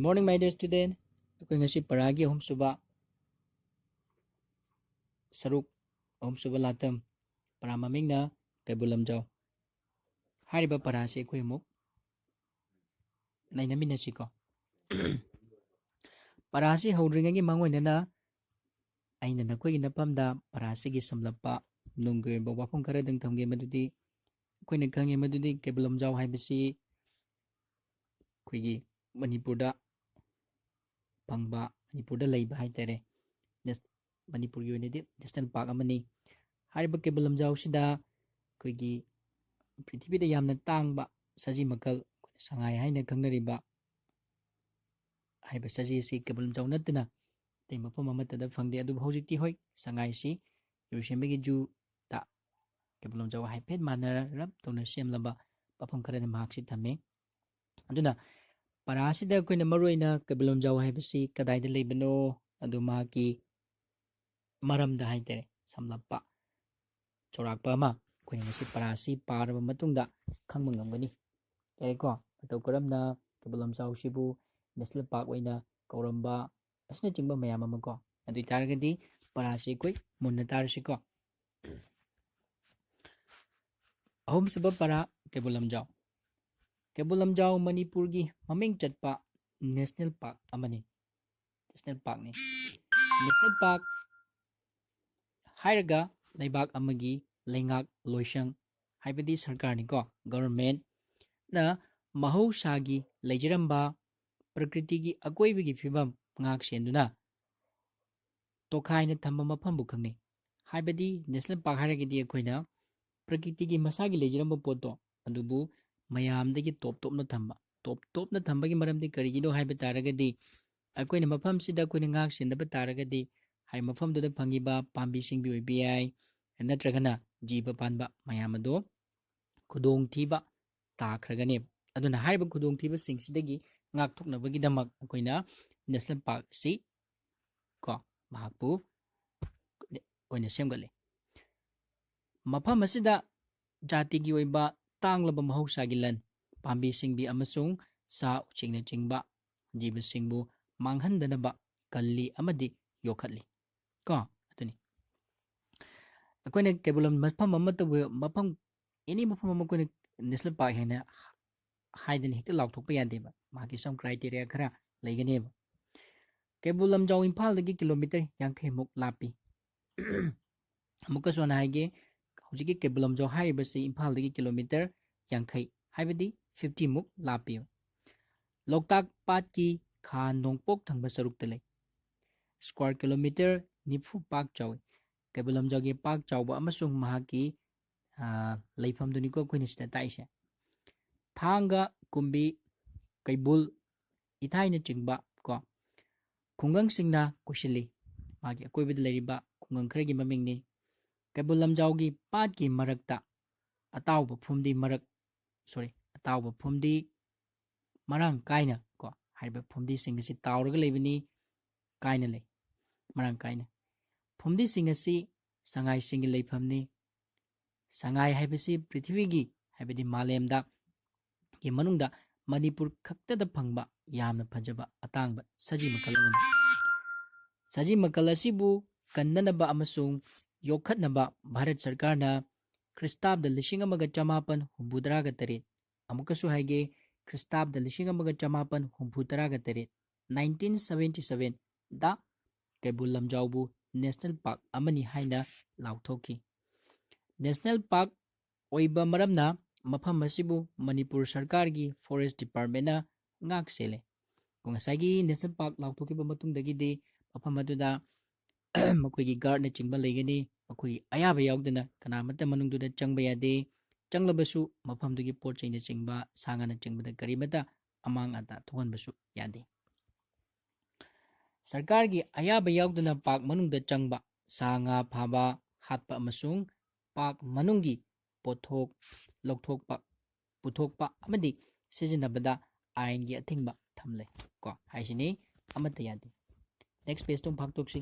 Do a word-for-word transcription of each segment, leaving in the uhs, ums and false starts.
Morning, my dear student. ꯑꯩꯈꯣꯏ ꯉꯁꯤ ꯄꯔꯥꯒꯤ ꯑꯍꯨꯝꯁꯨꯕ ꯁꯔꯨꯛ, ꯑꯍꯨꯝꯁꯨꯕ ꯂꯥꯇꯝ, ꯄꯔꯥ ꯃꯃꯤꯡꯅ ꯀꯩꯕꯨꯜ ꯂꯝꯖꯥꯎ꯫ ꯍꯥꯏꯔꯤꯕ ꯄꯔꯥꯁꯤ ꯑꯩꯈꯣꯏ ꯑꯃꯨꯛ ꯅꯩꯅꯃꯤꯟꯅꯁꯤꯀꯣ꯫ ꯄꯔꯥꯁꯤ ꯍꯧꯗ꯭ꯔꯤꯉꯩꯒꯤ ꯃꯥꯡꯑꯣꯏꯅꯅ ꯑꯩꯅ ꯅꯈꯣꯏꯒꯤ ꯅꯐꯝꯗ ꯄꯔꯥꯁꯤꯒꯤ ꯁꯝꯂꯞꯄ ꯅꯨꯡꯒꯤ ꯑꯣꯏꯕ ꯋꯥꯐꯝ ꯈꯔꯗꯪ ꯊꯝꯒꯦ꯫ ꯃꯗꯨꯗꯤ ꯑꯩꯈꯣꯏꯅ ꯈꯪꯉꯦ, ꯃꯗꯨꯗꯤ ꯀꯩꯕꯨꯜ ꯂꯝꯖꯥꯎ ꯍꯥꯏꯕꯁꯤ ꯑꯩꯈꯣꯏꯒꯤ ꯃꯅꯤꯄꯨꯔꯗ ꯐꯪꯕ, ꯃꯅꯤꯄꯨꯔꯗ ꯂꯩꯕ ꯍꯥꯏꯇꯥꯔꯦ, ꯅꯦꯁ-, ꯃꯅꯤꯄꯨꯔꯒꯤ ꯑꯣꯏꯅꯗꯤ ꯅꯦꯁꯅꯦꯜ ꯄꯥꯔꯛ ꯑꯃꯅꯤ꯫ ꯍꯥꯏꯔꯤꯕ ꯀꯩꯕꯨꯜ ꯂꯝꯖꯥꯎꯁꯤꯗ ꯑꯩꯈꯣꯏꯒꯤ ꯄ꯭ꯔꯤꯊꯤꯕꯤꯗ ꯌꯥꯝꯅ ꯇꯥꯡꯕ ꯁꯖꯤ ꯃꯈꯜ, ꯑꯩꯈꯣꯏꯅ ꯁꯉꯥꯏ ꯍꯥꯏꯅ ꯈꯪꯅꯔꯤꯕ ꯍꯥꯏꯔꯤꯕ ꯁꯖꯤ ꯑꯁꯤ ꯀꯩꯕꯨꯜ ꯂꯝꯖꯥꯎ ꯅꯠꯇꯅ ꯑꯇꯩ ꯃꯐꯝ ꯑꯃꯠꯇꯗ ꯐꯪꯗꯦ꯫ ꯑꯗꯨꯕꯨ ꯍꯧꯖꯤꯛꯇꯤ ꯍꯣꯏ, ꯁꯉꯥꯏꯁꯤ ꯏꯔꯣꯏꯁꯦꯝꯕꯒꯤ ꯖꯨꯗ ꯀꯩꯕꯨꯜ ꯂꯝꯖꯥꯎ ꯍꯥꯏꯐꯦꯠ ꯃꯥꯟꯅꯔꯞ ꯇꯧꯅ ꯁꯦꯝꯂꯕ ꯃꯐꯝ ꯈꯔꯗ ꯃꯍꯥꯛꯁꯤ ꯊꯝꯃꯤ꯫ ꯑꯗꯨꯅ ꯄꯔꯥꯁꯤꯗ ꯑꯩꯈꯣꯏꯅ ꯃꯔꯨꯑꯣꯏꯅ ꯀꯩꯕꯨꯜ ꯂꯝꯖꯥꯎ ꯍꯥꯏꯕꯁꯤ ꯀꯗꯥꯏꯗ ꯂꯩꯕꯅꯣ, ꯑꯗꯨ ꯃꯍꯥꯛꯀꯤ ꯃꯔꯝꯗ ꯍꯥꯏꯇꯥꯔꯦ, ꯁꯝꯂꯞꯄ ꯆꯥꯎꯔꯥꯛꯄ ꯑꯃ ꯑꯩꯈꯣꯏꯅ ꯉꯁꯤ ꯄꯔꯥꯁꯤ ꯄꯥꯔꯕ ꯃꯇꯨꯡꯗ ꯈꯪꯕ ꯉꯝꯒꯅꯤ꯫ ꯌꯥꯔꯦꯀꯣ? ꯃꯇꯧ ꯀꯔꯝꯅ ꯀꯩꯕꯨꯜ ꯂꯝꯖꯥꯎꯁꯤꯕꯨ ꯅꯦꯁꯅꯦꯜ ꯄꯥꯔꯛ ꯑꯣꯏꯅ ꯀꯧꯔꯝꯕ ꯑꯁꯤꯅꯆꯤꯡꯕ ꯃꯌꯥꯝ ꯑꯃ ꯀꯣ꯫ ꯑꯗꯨ ꯑꯣꯏꯇꯥꯔꯒꯗꯤ ꯄꯔꯥꯁꯤ ꯑꯩꯈꯣꯏ ꯃꯨꯟꯅ ꯇꯥꯔꯁꯤꯀꯣ꯫ ꯑꯍꯨꯝꯁꯨꯕ ꯄꯔꯥ, ꯀꯩꯕꯨꯜ ꯂꯝꯖꯥꯎ꯫ ꯀꯩꯕꯨꯜ ꯂꯝꯖꯥꯎ ꯃꯅꯤꯄꯨꯔꯒꯤ ꯃꯃꯤꯡ ꯆꯠꯄ ꯅꯦꯁꯅꯦꯜ ꯄꯥꯔꯛ ꯑꯃꯅꯤ꯫ ꯅꯦꯁꯅꯦꯜ ꯄꯥꯔꯛꯅꯤ꯫ ꯅꯦꯁꯅꯦꯜ ꯄꯥꯔꯛ ꯍꯥꯏꯔꯒ ꯂꯩꯕꯥꯛ ꯑꯃꯒꯤ ꯂꯩꯉꯥꯛ ꯂꯣꯏꯁꯪ, ꯍꯥꯏꯕꯗꯤ ꯁꯔꯀꯥꯔꯅꯤꯀꯣ, ꯒꯕꯔꯃꯦꯟꯅ ꯃꯍꯧꯁꯥꯒꯤ ꯂꯩꯖꯔꯝꯕ ꯄ꯭ꯔꯀ꯭ꯔꯤꯇꯤꯒꯤ ꯑꯀꯣꯏꯕꯒꯤ ꯐꯤꯕꯝ ꯉꯥꯛ ꯁꯦꯟꯗꯨꯅ ꯇꯣꯈꯥꯏꯅ ꯊꯝꯕ ꯃꯐꯝꯕꯨ ꯈꯪꯅꯩ꯫ ꯍꯥꯏꯕꯗꯤ ꯅꯦꯁꯅꯦꯜ ꯄꯥꯔꯛ ꯍꯥꯏꯔꯒꯗꯤ ꯑꯩꯈꯣꯏꯅ ꯄ꯭ꯔꯀ꯭ꯔꯤꯇꯤꯒꯤ ꯃꯁꯥꯒꯤ ꯂꯩꯖꯔꯝꯕ ꯄꯣꯠꯇꯣ ꯑꯗꯨꯕꯨ ꯃꯌꯥꯝꯗꯒꯤ ꯇꯣꯞ ꯇꯣꯞꯅ ꯊꯝꯕ꯫ ꯇꯣꯞ ꯇꯣꯞꯅ ꯊꯝꯕꯒꯤ ꯃꯔꯝꯗꯤ ꯀꯔꯤꯒꯤꯅꯣ ꯍꯥꯏꯕ ꯇꯥꯔꯒꯗꯤ, ꯑꯩꯈꯣꯏꯅ ꯃꯐꯝꯁꯤꯗ ꯑꯩꯈꯣꯏꯅ ꯉꯥꯛ ꯁꯦꯟꯗꯕ ꯇꯥꯔꯒꯗꯤ, ꯍꯥꯏ ꯃꯐꯝꯗꯨꯗ ꯐꯪꯉꯤꯕ ꯄꯥꯝꯕꯤ ꯁꯤꯡꯕꯤ ꯑꯣꯏꯕ ꯌꯥꯏ, ꯅꯠꯇ꯭ꯔꯒꯅ ꯖꯤꯕ ꯄꯥꯟꯕ ꯃꯌꯥꯝ ꯑꯗꯣ ꯈꯨꯗꯣꯡꯊꯤꯕ ꯇꯥꯈ꯭ꯔꯒꯅꯦꯕ꯫ ꯑꯗꯨꯅ ꯍꯥꯏꯔꯤꯕ ꯈꯨꯗꯣꯡꯊꯤꯕꯁꯤꯡꯁꯤꯗꯒꯤ ꯉꯥꯛꯊꯣꯛꯅꯕꯒꯤꯗꯃꯛ ꯑꯩꯈꯣꯏꯅ ꯅꯦꯁꯅꯦꯜ ꯄꯥꯔꯛ ꯑꯁꯤ ꯀꯣ, ꯃꯍꯥꯛꯄꯨ ꯑꯣꯏꯅ ꯁꯦꯝꯒꯠꯂꯤ꯫ ꯃꯐꯝ ꯑꯁꯤꯗ ꯖꯥꯇꯤꯒꯤ ꯑꯣꯏꯕ ꯇꯥꯡꯂꯕ ꯃꯍꯧꯁꯥꯒꯤ ꯂꯟ, ꯄꯥꯝꯕꯤ ꯁꯤꯡꯕꯤ ꯑꯃꯁꯨꯡ ꯁꯥ ꯎꯆꯦꯛꯅꯆꯤꯡꯕ ꯖꯤꯕꯁꯤꯡꯕꯨ ꯃꯥꯡꯍꯟꯗꯅꯕ ꯀꯜꯂꯤ ꯑꯃꯗꯤ ꯌꯣꯛꯈꯠꯂꯤ꯫ ꯀꯣ, ꯑꯗꯨꯅꯤ꯫ ꯑꯩꯈꯣꯏꯅ ꯀꯩꯕꯨꯜ ꯂꯝ ꯃꯐꯝ ꯑꯃꯠꯇꯕꯨ, ꯃꯐꯝ, ꯑꯦꯅꯤ ꯃꯐꯝ ꯑꯃ ꯑꯩꯈꯣꯏꯅ ꯅꯦꯁꯅꯦꯜ ꯄꯥꯔꯛ ꯍꯥꯏꯅ ꯍꯥꯏꯗꯅ ꯍꯦꯛꯇ ꯂꯥꯎꯊꯣꯛꯄ ꯌꯥꯗꯦꯕ꯫ ꯃꯥꯒꯤ some criteria ꯈꯔ ꯂꯩꯒꯅꯦꯕ꯫ ꯀꯩꯕꯨꯜ ꯂꯝꯖꯥꯎ ꯏꯝꯐꯥꯜꯗꯒꯤ ꯀꯤꯂꯣꯃꯤꯇꯔ ꯌꯥꯡꯈꯩꯃꯨꯛ ꯂꯥꯞꯄꯤ꯫ ꯑꯃꯨꯛꯀꯁꯨ ꯍꯟꯅ ꯍꯥꯏꯒꯦ, ꯍꯧꯖꯤꯛꯀꯤ ꯀꯩꯕꯨꯜ ꯂꯝꯖꯥꯎ ꯍꯥꯏꯔꯤꯕꯁꯤ ꯏꯝꯐꯥꯜꯗꯒꯤ ꯀꯤꯂꯣꯃꯤꯇꯔ ꯌꯥꯡꯈꯩ, ꯍꯥꯏꯕꯗꯤ fifty ꯃꯨꯛ ꯂꯥꯞꯄꯤ꯫ ꯂꯣꯛꯇꯥꯛ ꯄꯥꯠꯀꯤ ꯈꯥ ꯅꯣꯡꯄꯣꯛ ꯊꯪꯕ ꯁꯔꯨꯛꯇ ꯂꯩ꯫ ꯁ꯭ꯀ꯭ꯋꯥꯔ ꯀꯤꯂꯣꯃꯤꯇꯔ ꯅꯤꯐꯨ ꯄꯥꯛ ꯆꯥꯎꯏ꯫ ꯀꯩꯕꯨꯜ ꯂꯝꯖꯥꯎꯒꯤ ꯄꯥꯛ ꯆꯥꯎꯕ ꯑꯃꯁꯨꯡ ꯃꯍꯥꯛꯀꯤ, ꯑ, ꯂꯩꯐꯝꯗꯨꯅꯤꯀꯣ ꯑꯩꯈꯣꯏꯅ ꯁꯤꯗ ꯇꯥꯛꯏꯁꯦ꯫ ꯊꯥꯡꯒ, ꯀꯨꯝꯕꯤ, ꯀꯩꯕꯨꯜ, ꯏꯊꯥꯏꯅꯆꯤꯡꯕ ꯀꯣ ꯈꯨꯡꯒꯪꯁꯤꯡꯅ ꯀꯣꯏꯁꯤꯜꯂꯤ꯫ ꯃꯥꯒꯤ ꯑꯀꯣꯏꯕꯗ ꯂꯩꯔꯤꯕ ꯈꯨꯡꯒꯪ ꯈꯔꯒꯤ ꯃꯃꯤꯡꯅꯤ꯫ ꯀꯩꯕꯨꯜ ꯂꯝꯖꯥꯎꯒꯤ ꯄꯥꯠꯀꯤ ꯃꯔꯛꯇ ꯑꯇꯥꯎꯕ ꯐꯨꯝꯗꯤ ꯃꯔꯛ, sorry, ꯑꯇꯥꯎꯕ ꯐꯨꯝꯗꯤ ꯃꯔꯥꯡ ꯀꯥꯏꯅ ꯀꯣ, ꯍꯥꯏꯔꯤꯕ ꯐꯨꯝꯗꯤꯁꯤꯡ ꯑꯁꯤ ꯇꯥꯎꯔꯒ ꯂꯩꯕꯅꯤ, ꯀꯥꯏꯅ ꯂꯩ, ꯃꯔꯥꯡ ꯀꯥꯏꯅ꯫ ꯐꯨꯝꯗꯤꯁꯤꯡ ꯑꯁꯤ ꯁꯉꯥꯏꯁꯤꯡꯒꯤ ꯂꯩꯐꯝꯅꯤ꯫ ꯁꯉꯥꯏ ꯍꯥꯏꯕꯁꯤ ꯄ꯭ꯔꯤꯊꯤꯕꯤꯒꯤ, ꯍꯥꯏꯕꯗꯤ ꯃꯥꯂꯦꯝꯗ, ꯒꯤ ꯃꯅꯨꯡꯗ ꯃꯅꯤꯄꯨꯔ ꯈꯛꯇꯗ ꯐꯪꯕ ꯌꯥꯝꯅ ꯐꯖꯕ ꯑꯇꯥꯡꯕ ꯁꯖꯤ ꯃꯈꯜ ꯑꯃꯅꯤ꯫ ꯁꯖꯤ ꯃꯈꯜ ꯑꯁꯤꯕꯨ ꯀꯟꯅꯅꯕ ꯑꯃꯁꯨꯡ ꯌꯣꯛꯈꯠꯅꯕ ꯚꯥꯔꯠ ꯁꯔꯀꯥꯔꯅ ꯈ꯭ꯔꯤꯁꯇꯥꯕꯗ ꯂꯤꯁꯤꯡ ꯑꯃꯒ ꯆꯃꯥꯄꯟ ꯍꯨꯝꯐꯨ ꯇꯔꯥꯒ ꯇꯔꯦꯠ, ꯑꯃꯨꯛꯀꯁꯨ ꯍꯥꯏꯒꯦ, ꯈ꯭ꯔꯤꯁꯇꯥꯕꯗ ꯂꯤꯁꯤꯡ ꯑꯃꯒ ꯆꯃꯥꯄꯟ ꯍꯨꯝꯐꯨ ꯇꯔꯥꯒ ꯇꯔꯦꯠ, nineteen seventy seven ꯗ ꯀꯩꯕꯨꯜ ꯂꯝꯖꯥꯎꯕꯨ ꯅꯦꯁꯅꯦꯜ ꯄꯥꯔꯛ ꯑꯃꯅꯤ ꯍꯥꯏꯅ ꯂꯥꯎꯊꯣꯛꯈꯤ꯫ ꯅꯦꯁꯅꯦꯜ ꯄꯥꯔꯛ ꯑꯣꯏꯕ ꯃꯔꯝꯅ ꯃꯐꯝ ꯑꯁꯤꯕꯨ ꯃꯅꯤꯄꯨꯔ ꯁꯔꯀꯥꯔꯒꯤ ꯐꯣꯔꯦꯁ ꯗꯤꯄꯥꯔꯠꯃꯦꯟꯅ ꯉꯥꯛ ꯁꯦꯜꯂꯦ꯫ ꯉꯁꯥꯏꯒꯤ ꯅꯦꯁꯅꯦꯜ ꯄꯥꯔꯛ ꯂꯥꯎꯊꯣꯛꯈꯤꯕ ꯃꯇꯨꯡꯗꯒꯤꯗꯤ ꯃꯐꯝ ꯑꯗꯨꯗ ꯃꯈꯣꯏꯒꯤ ꯒꯥꯔꯗꯅꯆꯤꯡꯕ ꯂꯩꯒꯅꯤ꯫ ꯃꯈꯣꯏꯒꯤ ꯑꯌꯥꯕ ꯌꯥꯎꯗꯅ ꯀꯅꯥꯃꯠꯇ ꯃꯅꯨꯡꯗꯨꯗ ꯆꯪꯕ ꯌꯥꯗꯦ꯫ ꯆꯪꯂꯕꯁꯨ ꯃꯐꯝꯗꯨꯒꯤ ꯄꯣꯠ ꯆꯩꯅꯆꯤꯡꯕ, ꯁꯥ ꯉꯥꯅꯆꯤꯡꯕꯗ ꯀꯔꯤꯃꯠꯇ ꯑꯃꯥꯡ ꯑꯇꯥ ꯊꯣꯛꯍꯟꯕꯁꯨ ꯌꯥꯗꯦ꯫ ꯁꯔꯀꯥꯔꯒꯤ ꯑꯌꯥꯕ ꯌꯥꯎꯗꯅ ꯄꯥꯔꯛ ꯃꯅꯨꯡꯗ ꯆꯪꯕ, ꯁꯥ ꯉꯥ ꯐꯥꯕ, ꯍꯥꯠꯄ ꯑꯃꯁꯨꯡ ꯄꯥꯔꯛ ꯃꯅꯨꯡꯒꯤ ꯄꯣꯠꯊꯣꯛ ꯂꯧꯊꯣꯛꯄ, ꯄꯨꯊꯣꯛꯄ ꯑꯃꯗꯤ ꯁꯤꯖꯤꯟꯅꯕꯗ ꯑꯥꯏꯟꯒꯤ ꯑꯊꯤꯡꯕ ꯊꯝꯂꯦ꯫ ꯀꯣ, ꯍꯥꯏꯁꯤꯅꯤ, ꯑꯃꯠꯇ ꯌꯥꯗꯦ꯫ Next page ꯇꯣ ꯑꯃꯨꯛ ꯐꯥꯛꯇꯣꯛꯁꯤ꯫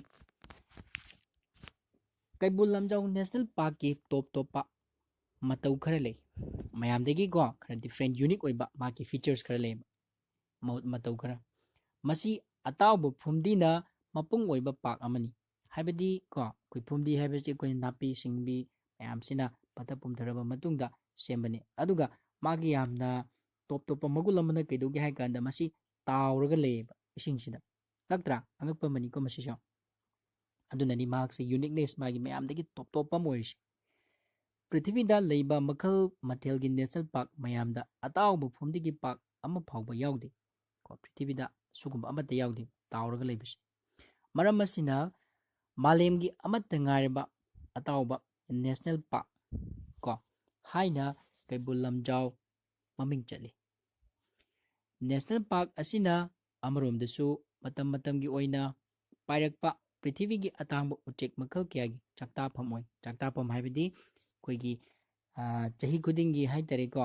ꯀꯩꯕꯨꯜ ꯂꯝꯖꯥꯎ ꯅꯦꯁꯅꯦꯜ ꯄꯥꯔꯛꯀꯤ ꯇꯣꯞ ꯇꯣꯞꯄ ꯃꯇꯧ ꯈꯔ ꯂꯩ꯫ ꯃꯌꯥꯝꯗꯒꯤꯀꯣ ꯈꯔ different, unique ꯑꯣꯏꯕ ꯃꯥꯒꯤ features ꯈꯔ ꯂꯩꯌꯦꯕ꯫ ꯃꯧ-, ꯃꯇꯧ ꯈꯔ꯫ ꯃꯁꯤ ꯑꯇꯥꯎꯕ ꯐꯨꯝꯗꯤꯅ ꯃꯄꯨꯡ ꯑꯣꯏꯕ ꯄꯥꯛ ꯑꯃꯅꯤ꯫ ꯍꯥꯏꯕꯗꯤ ꯀꯣ, ꯑꯩꯈꯣꯏ ꯐꯨꯝꯗꯤ ꯍꯥꯏꯕꯁꯤ ꯑꯩꯈꯣꯏꯅ ꯅꯥꯄꯤ ꯁꯤꯡꯕꯤ ꯃꯌꯥꯝꯁꯤꯅ ꯄꯠꯊ ꯄꯨꯝꯊꯔꯕ ꯃꯇꯨꯡꯗ ꯁꯦꯝꯕꯅꯤ꯫ ꯑꯗꯨꯒ ꯃꯥꯒꯤ ꯌꯥꯝꯅ ꯇꯣꯞ ꯇꯣꯞꯄ ꯃꯒꯨꯟ ꯑꯃꯅ ꯀꯩꯗꯧꯒꯦ ꯍꯥꯏ ꯀꯥꯟꯗ ꯃꯁꯤ ꯇꯥꯎꯔꯒ ꯂꯩꯌꯦꯕ ꯏꯁꯤꯡꯁꯤꯗ꯫ ꯉꯛꯇ꯭ꯔꯥ? ꯑꯉꯛꯄ ꯑꯃꯅꯤꯀꯣ ꯃꯁꯤꯁꯨ꯫ ꯑꯗꯨꯅꯅꯤ ꯃꯍꯥꯛꯁꯤ uniqueness ꯃꯥꯒꯤ ꯃꯌꯥꯝꯗꯒꯤ ꯇꯣꯞ ꯇꯣꯞꯄ ꯑꯃ ꯑꯣꯏꯔꯤꯁꯦ꯫ ꯄ꯭ꯔꯤꯊꯤꯕꯤꯗ ꯂꯩꯕ ꯃꯈꯜ ꯃꯊꯦꯜꯒꯤ national park ꯃꯌꯥꯝꯗ ꯑꯇꯥꯎꯕ ꯐꯨꯝꯗꯤꯒꯤ park ꯑꯃ ꯐꯥꯎꯕ ꯌꯥꯎꯗꯦ꯫ ꯀꯣ, ꯄ꯭ꯔꯤꯊꯤꯕꯤꯗ ꯁꯤꯒꯨꯝꯕ ꯑꯃꯠꯇ ꯌꯥꯎꯗꯦ ꯇꯥꯎꯔꯒ ꯂꯩꯕꯁꯦ꯫ ꯃꯔꯝ ꯑꯁꯤꯅ ꯃꯥꯂꯦꯝꯒꯤ ꯑꯃꯠꯇ ꯉꯥꯏꯔꯕ ꯑꯇꯥꯎꯕ national park ꯀꯣ ꯍꯥꯏꯅ ꯀꯩꯕꯨꯜ ꯂꯝꯖꯥꯎ ꯃꯃꯤꯡ ꯆꯠꯂꯤ꯫ National park ꯑꯁꯤꯅ ꯑꯃꯔꯣꯝꯗꯁꯨ ꯃꯇꯝ ꯃꯇꯝꯒꯤ ꯑꯣꯏꯅ ꯄꯥꯏꯔꯛꯄ ꯄ꯭ꯔꯤꯊꯤꯕꯤꯒꯤ ꯑꯇꯥꯡꯕ ꯎꯆꯦꯛ ꯃꯈꯜ ꯀꯌꯥꯒꯤ ꯆꯥꯛꯇꯥꯐꯝ ꯑꯣꯏ꯫ ꯆꯥꯛꯇꯥꯐꯝ ꯍꯥꯏꯕꯗꯤ ꯑꯩꯈꯣꯏꯒꯤ, ꯑ, ꯆꯍꯤ ꯈꯨꯗꯤꯡꯒꯤ ꯍꯥꯏꯇꯥꯔꯦꯀꯣ,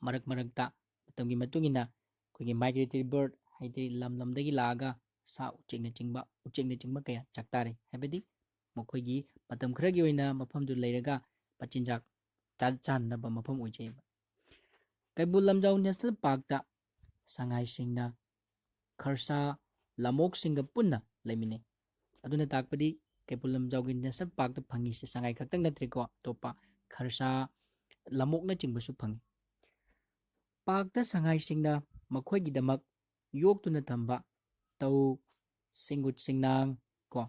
ꯃꯔꯛ ꯃꯔꯛꯇ ꯃꯇꯝꯒꯤ ꯃꯇꯨꯡ ꯏꯟꯅ ꯑꯩꯈꯣꯏꯒꯤ migratory bird ꯍꯥꯏꯗꯤ ꯂꯝ ꯂꯝꯗꯒꯤ ꯂꯥꯛꯑꯒ ꯁꯥ ꯎꯆꯦꯛꯅꯆꯤꯡꯕ, ꯎꯆꯦꯛꯅꯆꯤꯡꯕ ꯀꯌꯥ ꯆꯥꯛꯇꯥꯔꯤ꯫ ꯍꯥꯏꯕꯗꯤ ꯃꯈꯣꯏꯒꯤ ꯃꯇꯝ ꯈꯔꯒꯤ ꯑꯣꯏꯅ ꯃꯐꯝꯗꯨ ꯂꯩꯔꯒ ꯃꯆꯤꯟꯖꯥꯛ ꯆꯥ-, ꯆꯥꯅꯅꯕ ꯃꯐꯝ ꯑꯣꯏꯖꯩꯕ꯫ ꯀꯩꯕꯨꯜ ꯂꯝꯖꯥꯎ National Parkꯇ ꯁꯉꯥꯏꯁꯤꯡꯅ ꯈꯔꯁꯥ ꯂꯝꯑꯣꯛꯁꯤꯡꯒ ꯄꯨꯟꯅ ꯂꯩꯃꯤꯟꯅꯩ꯫ ꯑꯗꯨꯅ ꯇꯥꯛꯄꯗꯤ ꯀꯩꯕꯨꯜ ꯂꯝꯖꯥꯎꯒꯤ National Parkꯇ ꯐꯪꯉꯤꯁꯦ ꯁꯉꯥꯏ ꯈꯛꯇꯪ ꯅꯠꯇ꯭ꯔꯦꯀꯣ, ꯑꯇꯣꯞꯄ ꯈꯔꯁꯥ, ꯂꯝꯑꯣꯛꯅꯆꯤꯡꯕꯁꯨ ꯐꯪꯉꯤ꯫ Parkꯇ ꯁꯉꯥꯏꯁꯤꯡꯅ ꯃꯈꯣꯏꯒꯤꯗꯃꯛ ꯌꯣꯛꯇꯨꯅ ꯊꯝꯕ ꯇꯧ, ꯁꯤꯡꯒꯨꯠ ꯁꯤꯡꯅꯥꯡ, ꯀꯣ,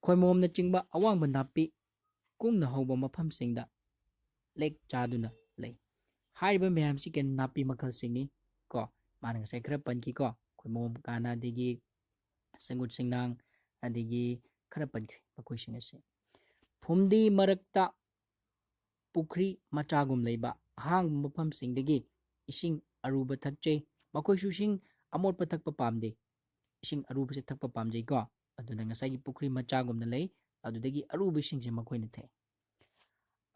ꯈꯣꯏꯃꯣꯝꯅꯆꯤꯡꯕ ꯑꯋꯥꯡꯕ ꯅꯥꯄꯤ ꯀꯨꯡꯅ ꯍꯧꯕ ꯃꯐꯝꯁꯤꯡꯗ ꯂꯦꯛ ꯆꯥꯗꯨꯅ ꯂꯩ꯫ ꯍꯥꯏꯔꯤꯕ ꯃꯌꯥꯝꯁꯤ ꯀꯩꯅꯣ? ꯅꯥꯄꯤ ꯃꯈꯜꯁꯤꯡꯅꯤ ꯀꯣ꯫ ꯃꯥꯅ ꯉꯁꯥꯏ ꯈꯔ ꯄꯟꯈꯤꯀꯣ, ꯈꯣꯏꯃꯣꯝ ꯀꯥꯏꯅ, ꯑꯗꯒꯤ ꯁꯤꯡꯒꯨꯠ ꯁꯤꯡꯅꯥꯡ, ꯑꯗꯒꯤ ꯈꯔ ꯄꯟꯈ꯭ꯔꯦ ꯃꯈꯣꯏꯁꯤꯡ ꯑꯁꯤ꯫ ꯐꯨꯝꯗꯤ ꯃꯔꯛꯇ ꯄꯨꯈ꯭ꯔꯤ ꯃꯆꯥꯒꯨꯝ ꯂꯩꯕ ꯑꯍꯥꯡꯕ ꯃꯐꯝꯁꯤꯡꯗꯒꯤ ꯏꯁꯤꯡ ꯑꯔꯨꯕ ꯊꯛꯆꯩ꯫ ꯃꯈꯣꯏꯁꯨ ꯏꯁꯤꯡ ꯑꯃꯣꯠꯄ ꯊꯛꯄ ꯄꯥꯝꯗꯦ꯫ ꯏꯁꯤꯡ ꯑꯔꯨꯕꯁꯦ ꯊꯛꯄ ꯄꯥꯝꯖꯩꯀꯣ꯫ ꯑꯗꯨꯅ ꯉꯁꯥꯏꯒꯤ ꯄꯨꯈ꯭ꯔꯤ ꯃꯆꯥꯒꯨꯝꯅ ꯂꯩ, ꯑꯗꯨꯗꯒꯤ ꯑꯔꯨꯕ ꯏꯁꯤꯡꯁꯦ ꯃꯈꯣꯏꯅ ꯊꯛꯑꯦ꯫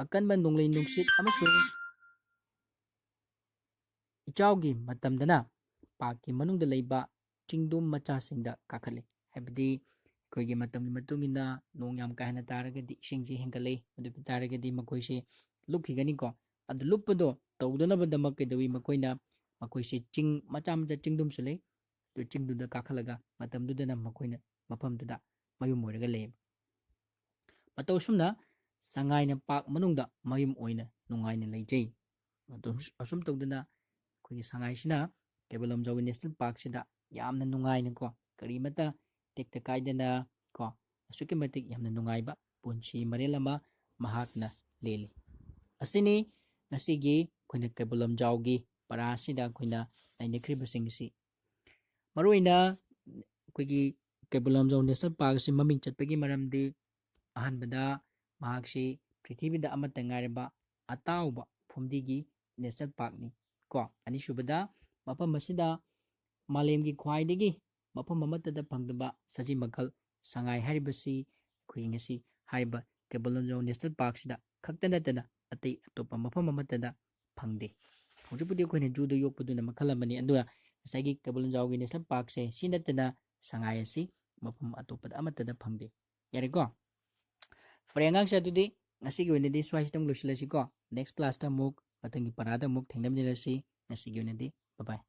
ꯑꯀꯟꯕ ꯅꯣꯡꯂꯩ ꯅꯨꯡꯁꯤꯠ ꯑꯃꯁꯨꯡ ꯏꯆꯥꯎꯒꯤ ꯃꯇꯝꯗꯅ parkꯀꯤ ꯃꯅꯨꯡꯗ ꯂꯩꯕ ꯆꯤꯡꯗꯨꯝ ꯃꯆꯥꯁꯤꯡꯗ ꯀꯥꯈꯠꯂꯤ꯫ ꯍꯥꯏꯕꯗꯤ ꯑꯩꯈꯣꯏꯒꯤ ꯃꯇꯝꯒꯤ ꯃꯇꯨꯡ ꯏꯟꯅ ꯅꯣꯡ ꯌꯥꯝ ꯀꯥ ꯍꯦꯟꯅ ꯇꯥꯔꯒꯗꯤ ꯏꯁꯤꯡꯁꯤ ꯍꯦꯟꯒꯠꯂꯛꯏ꯫ ꯑꯗꯨ ꯑꯣꯏꯕ ꯇꯥꯔꯒꯗꯤ ꯃꯈꯣꯏꯁꯤ ꯂꯨꯞꯈꯤꯒꯅꯤꯀꯣ꯫ ꯑꯗꯨ ꯂꯨꯞꯄꯗꯣ ꯇꯧꯗꯅꯕꯗꯃꯛ ꯀꯩꯗꯧꯏ? ꯃꯈꯣꯏꯅ ꯃꯈꯣꯏꯁꯤ ꯆꯤꯡ ꯃꯆꯥ ꯃꯆꯥ ꯆꯤꯡꯗꯨꯝꯁꯨ ꯂꯩ꯫ ꯑꯗꯨ ꯆꯤꯡꯗꯨꯗ ꯀꯥꯈꯠꯂꯒ ꯃꯇꯝꯗꯨꯗꯅ ꯃꯈꯣꯏꯅ ꯃꯐꯝꯗꯨꯗ ꯃꯌꯨꯝ ꯑꯣꯏꯔꯒ ꯂꯩꯌꯦꯕ꯫ ꯃꯇꯧ ꯑꯁꯨꯝꯅ ꯁꯉꯥꯏꯅ ꯄꯥꯛ ꯃꯅꯨꯡꯗ ꯃꯌꯨꯝ ꯑꯣꯏꯅ ꯅꯨꯡꯉꯥꯏꯅ ꯂꯩꯖꯩ꯫ ꯑꯗꯨꯝ ꯑꯁꯨꯝ ꯇꯧꯗꯅ ꯑꯩꯈꯣꯏꯒꯤ ꯁꯉꯥꯏꯁꯤꯅ ꯀꯩꯕꯨꯜ ꯂꯝꯖꯥꯎꯒꯤ ꯅꯦꯁꯅꯦꯜ ꯄꯥꯔꯛꯁꯤꯗ ꯌꯥꯝꯅ ꯅꯨꯡꯉꯥꯏꯅꯀꯣ, ꯀꯔꯤꯃꯠꯇ ꯇꯦꯛꯇ ꯀꯥꯏꯗꯅ ꯀꯣ, ꯑꯁꯨꯛꯀꯤ ꯃꯇꯤꯛ ꯌꯥꯝꯅ ꯅꯨꯡꯉꯥꯏꯕ ꯄꯨꯟꯁꯤ ꯃꯔꯦꯜ ꯑꯃ ꯃꯍꯥꯛꯅ ꯂꯦꯜꯂꯤ꯫ ꯑꯁꯤꯅꯤ ꯉꯁꯤꯒꯤ ꯑꯩꯈꯣꯏꯅ ꯀꯩꯕꯨꯜ ꯂꯝꯖꯥꯎꯒꯤ ꯄꯔꯥ ꯑꯁꯤꯗ ꯑꯩꯈꯣꯏꯅ ꯅꯩꯅꯈ꯭ꯔꯤꯕꯁꯤꯡ ꯑꯁꯤ꯫ ꯃꯔꯨꯑꯣꯏꯅ ꯑꯩꯈꯣꯏꯒꯤ ꯀꯩꯕꯨꯜ ꯂꯝꯖꯥꯎ ꯅꯦꯁꯅꯦꯜ ꯄꯥꯔꯛ ꯑꯁꯤ ꯃꯃꯤꯡ ꯆꯠꯄꯒꯤ ꯃꯔꯝꯗꯤ ꯑꯍꯥꯟꯕꯗ ꯃꯍꯥꯛꯁꯤ ꯄ꯭ꯔꯤꯊꯤꯕꯤꯗ ꯑꯃꯠꯇ ꯉꯥꯏꯔꯕ ꯑꯇꯥꯎꯕ ꯐꯨꯝꯗꯤꯒꯤ ꯅꯦꯁꯅꯦꯜ ꯄꯥꯔꯛꯅꯤ ꯀꯣ꯫ ꯑꯅꯤꯁꯨꯕꯗ ꯃꯐꯝ ꯑꯁꯤꯗ ꯃꯥꯂꯦꯝꯒꯤ ꯈ꯭ꯋꯥꯏꯗꯒꯤ ꯃꯐꯝ ꯑꯃꯠꯇꯗ ꯐꯪꯗꯕ ꯁꯖꯤ ꯃꯈꯜ ꯁꯉꯥꯏ ꯍꯥꯏꯔꯤꯕꯁꯤ ꯑꯩꯈꯣꯏꯒꯤ ꯉꯁꯤ ꯍꯥꯏꯔꯤꯕ ꯀꯩꯕꯨꯜ ꯂꯝꯖꯥꯎ ꯅꯦꯁꯅꯦꯜ ꯄꯥꯔꯛꯁꯤꯗ ꯈꯛꯇ ꯅꯠꯇꯅ ꯑꯇꯩ ꯑꯇꯣꯞꯄ ꯃꯐꯝ ꯑꯃꯠꯇꯗ ꯐꯪꯗꯦ꯫ ꯍꯧꯖꯤꯛꯄꯨꯗꯤ ꯑꯩꯈꯣꯏꯅ ꯖꯨꯗ ꯌꯣꯛꯄꯗꯨꯅ ꯃꯈꯜ ꯑꯃꯅꯤ, ꯑꯗꯨꯒ ꯉꯁꯥꯏꯒꯤ ꯀꯩꯕꯨꯜ ꯂꯝꯖꯥꯎꯒꯤ ꯅꯦꯁꯅꯦꯜ ꯄꯥꯔꯛꯁꯦ ꯁꯤ ꯅꯠꯇꯅ ꯁꯉꯥꯏ ꯑꯁꯤ ꯃꯐꯝ ꯑꯇꯣꯞꯄꯗ ꯑꯃꯠꯇꯗ ꯐꯪꯗꯦ꯫ ꯌꯥꯔꯦꯀꯣ? ꯐꯔꯦ ꯑꯉꯥꯡꯁꯦ, ꯑꯗꯨꯗꯤ ꯉꯁꯤꯒꯤ ꯑꯣꯏꯅꯗꯤ ꯁ꯭ꯋꯥꯏꯁꯤꯗ ꯑꯃꯨꯛ ꯂꯣꯏꯁꯤꯜꯂꯁꯤꯀꯣ꯫ ꯅꯦꯛꯁ ꯀ꯭ꯂꯥꯁꯇ ꯑꯃꯨꯛ ꯃꯊꯪꯒꯤ ꯄꯔꯥꯗ ꯑꯃꯨꯛ ꯊꯦꯡꯅꯃꯤꯟꯅꯔꯁꯤ꯫ ꯉꯁꯤꯒꯤ ꯑꯣꯏꯅꯗꯤ bye bye꯫